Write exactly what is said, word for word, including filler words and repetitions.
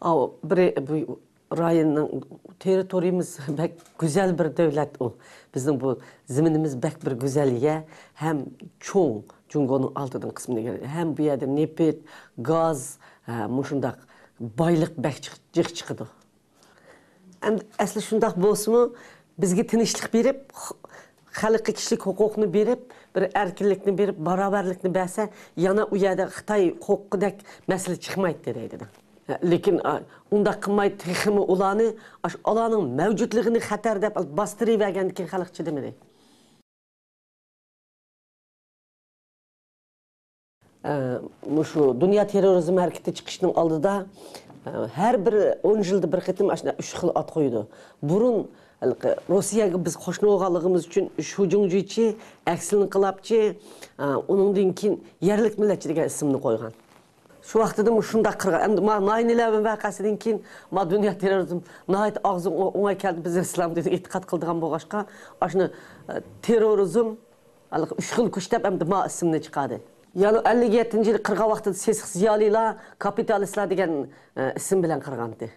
ئاۋۇ بىرى بۇ رايوننىڭ، تېررىتورىيىمىز بەك گۈزەل بىر دۆلەت ئۇ. بىزنىڭ بۇ زېمىنىمىز بەك بىر گۈزەل يەر ھەم چوڭ، جۇڭگونىڭ ئالتىدىن قىسمىنى ئىگىلەيدۇ. ھەم بۇ يەردە نېفىت، گاز، ھە، مۇشۇنداق بايلىق بەك جىق، جىق چىقىدۇ. ئەمدى ئەسلى شۇنداق بولسىمۇ، بىزگە تىنچلىق بېرىپ، خ-، خەلققە كىشىلىك ھوقۇقنى بېرىپ، بىر ئەركىنلىكنى بېرىپ، باراۋەرلىكنى بەرسە، يەنە ئۇ يەردە خىتاي ھوقۇقىدەك مەسىلە چىقمايتتى دەيدۇ. لېكىن، ئا، ئۇنداق قىلماي، تېخىمۇ ئۇلارنى، ئاش-، ئۇلارنىڭ مەۋجۇتلۇقىنى خەتەر دەپ باستۇرۇۋەرگەندىن كېيىن خەلق چىدىمىدى. ئە، مۇشۇ دۇنيا تېررورىزم ھەرىكىتى چىقىشنىڭ ئالدىدا، ئە، ھەر بىر ئون يىلدا بىر قېتىم ئاشۇنداق ئۈچ خىل ئات قويىدۇ. بۇرۇن ھېلىقى روسىيەگە بىز قوشنا بولغانلىقىمىز ئۈچۈن شۇجۇڭجىچى، ئەكسىل ئىنقىلابچى، ئە، ئۇنىڭدىن كېيىن يەرلىك مىللەتچى دېگەن ئىسىمنى قويغان. شۇ ۋاقتىدا مۇشۇنداق قىلغان. ئەمدى ما-، نايىنلەۋىن ۋەقەسىدىن كېيىن ما دۇنيا تېررورىزم ناھايىتى ئاغزىغا ئو-، ئوڭاي كەلدى. بىز ئىسلام دىنىغا ئېتىقاد قىلىدىغان بولغاچقا، ئاشۇنى، ئە، تېررورىزم، ھېلىقى ئۈچ خىل كۈچ دەپ ئەمدى ما ئىسىمنى چىقاردى. يەنى ئەللىك يەتتىنچى يىلى قىرغان ۋاقتىدا سېسىق زىيالىيلار، كاپىتالىستلار دېگەن، ئە، ئىسىم بىلەن قىرغانتى.